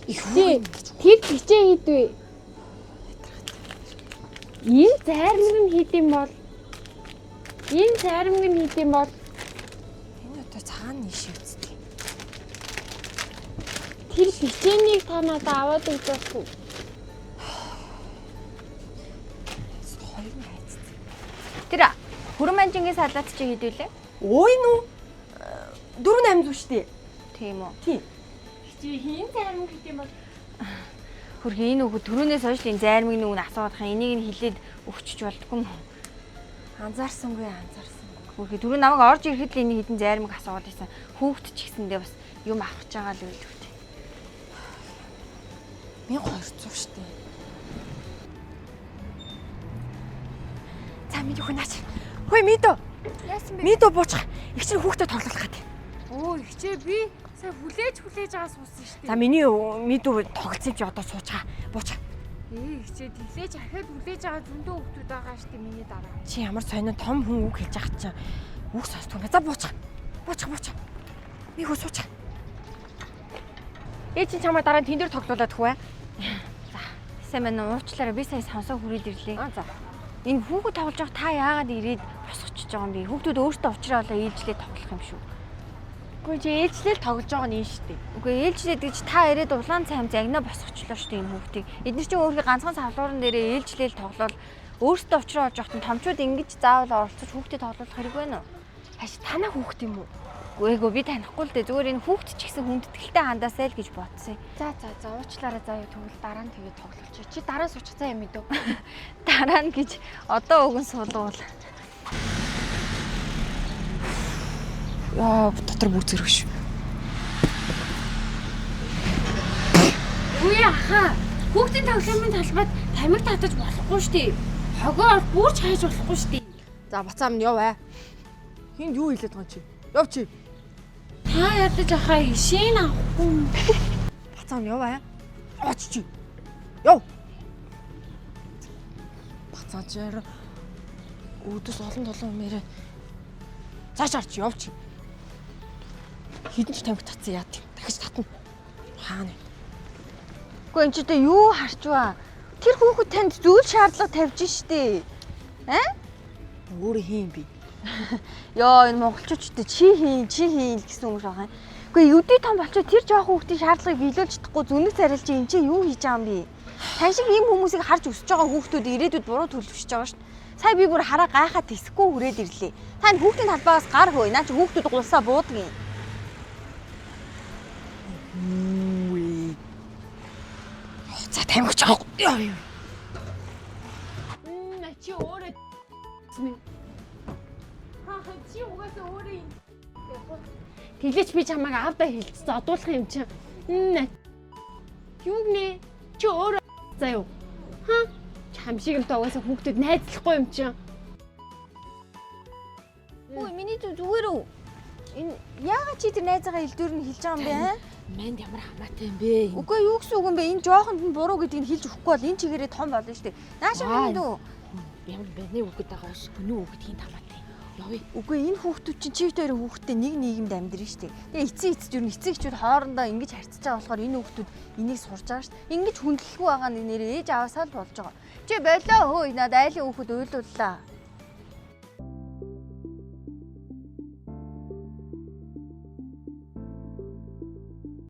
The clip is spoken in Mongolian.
Ихтэй тэр хичээ хийдвэ. Энэ зайрмаг нь хийд юм бол энэ зайрмаг нь хийд юм бол Энэ одоо цагаан нийш үсттэй. тэр хичээнийг та надад аваад өгч болох уу? Хоёр нь хайцсан. Тэр хүрэн манжингийн салат чи хийдвүлээ? Өө энэ үү? 4800 шүү дээ. Тийм үү. Тийм. Хичээ хийн зайрмаг хийд юм бол Хөрхи энэ хүүхэд түрүүнээс хойш л энэ зайрмаг нүг нь асуугаад хаа энийг нь хилээд өгчөж болдгүй юм. Анзаарсангүй анзаарсан. Хөрхи түрүү намайг орж ирэхэд л энэ хідэн зайрмаг асуугаад байсан. Хүүхэд ч гэсэндээ бас юм авах гэж байгаа л байлгүй дээ. 1200 шүү дээ. За миний хөө наач. Хөөе Мидо. яасан бэ? Мидо буучих. Их чинь хүүхдэд тоглох гэдэг. Өө ихчээ би сая хүлээж хүлээж байгаа суусан шүү дээ. За миний Мидо тоглосон юм чи одоо суучгаа. Буучих. Ээ ихчээ тэглээж ахиад хүлээж байгаа зөндөө хүүхдүүд байгаа шүү дээ миний дараа. Чи ямар сонин том хүн үг хэлж байгаа чинь үг сонсдгүй юм. За буучих. Буучих буучих. Ми хөө суучих. Ээ чи чамаа дараа нь тэн дээр тоглуулад хүү ээ. Сайн байна уу? Уучлаарай би сая сонсоо хүрээд ирлээ. Аа за. Энэ хүүхэд тоглож байгаа та яагаад ирээд босгочихж байгаа юм бэ? Хүүхдүүд өөртөө уучраа болоо ээлжлээ тоглох юм шүү. Үгүй чи ээлжлэл тоглож байгаа нь энэ шүү дээ. Үгүй ээлжлээд гэж та ирээд улаан цайм загнаа босгочлоо шүү дээ энэ хүүхдийг. Эдгээр чинь өөрхий ганцхан савлууран дээрээ ээлжлээл тоглоол өөртөө уучраа олж явахт нь томчууд ингэж заавал оролцож хүүхдэд тоглуулах хэрэг байна уу? Хаш танаа хүүхд юм уу? Үгүй ээгөө би танихгүй л дээ. Зүгээр энэ хүүхд ч гэсэн хүндэтгэлтэй хандаасай л гэж бодсон юм. За за за уучлаарай заа юу тэгвэл дараа нь тэгээ тоглолч. Чи дараа нь суучих заа юм мэдөө. Дараа нь гэж одоо өгөн суулгуул. Яа дотор бүцэрх шүү. Үгүй ахаа. Хүүхдийн тоглоомын талбайд тамиг татаж болохгүй шүү дээ. Хогоо бол бүрч хайж болохгүй шүү дээ. За буцаа минь яв аа. Хинд юу хэлээд байгаа юм чи? Яв чи. Та ядаж ахаа ишээн авахгүй юм. Буцаа минь яв аа. Оч чи. Яв. Буцаа чи яра өөдөөс олон толон юмэрэ. Цааш арч яв чи. Хідэн ч тамхи татсан яа тийм. Дахиж татна. Хаана вэ? Үгүй энэ ч одоо юу харчваа? Тэр хүүхэд танд зүйл шаардлага тавьж штэ. Аа? Өөрөө хийн би. Йоо энэ монголчуудтай чи хийн, чи хийн л гэсэн хүмүүс байгаа юм. Үгүй өдий том болчиход тэр жоохон хүүхдийн шаардлагыг биелүүлж чадахгүй зүнэг царилж чи энэ чи юу хийж байгаа юм бэ? Тань шиг ийм хүмүүсийг харж өсөж байгаа хүүхдүүд ирээдүйд буруу төлөвшөж байгаа шүү дээ. Сая би бүр хараа гайхаад тэсэхгүй хүрээд ирлээ. Та энэ хүүхдийн талбайгаас гар хөөе. Наа чи хүүхдүүд гулсаа буудгийн. Үгүй. За тамхи чаах. Яв яв. Мм чи өөрөө минь. Хаа чи угаасаа өөрөө юм. Тэглээч би чамайг аавдаа хэлж зодуулах юм чинь. Мм юу гинэ? Чи өөрөө заа юу? Ха? Чам шиг юм та угаасаа хүүхдүүд найзлахгүй юм чинь. Үгүй миний зүг зүгээр үү? Энэ яагаад чи тэр найзаагаа элдвэр нь хэлж байгаа юм бэ? аа? Манд ямар хамаатай юм бэ? Үгүй юу гэсэн үг юм бэ? Энэ жоохонд нь буруу гэдгийг нь хэлж өгөхгүй бол энэ чигээрээ том болно шүү дээ. Наашаа минь дүү. Ямар бэ? Үгэд байгаа ш. Гүнүү үгэд хин хамаатай. Явъя. Үгүй энэ хүүхдүүд чинь чи бит хоёрын хүүхдтэй нэг нийгэмд амьдрын шүү дээ. Тэгээ эцсийн эцэд юу н эцэг эхчүүд хоорондоо ингэж харьцаж байгаа болохоор энэ хүүхдүүд энийг сурж байгаа шүү дээ. Ингэж хүндлэхгүй байгаа нэг нэрээ ээж аваасаа л болж байгаа. Чи болоо хөөе надад айлын хүүхэд уйлууллаа.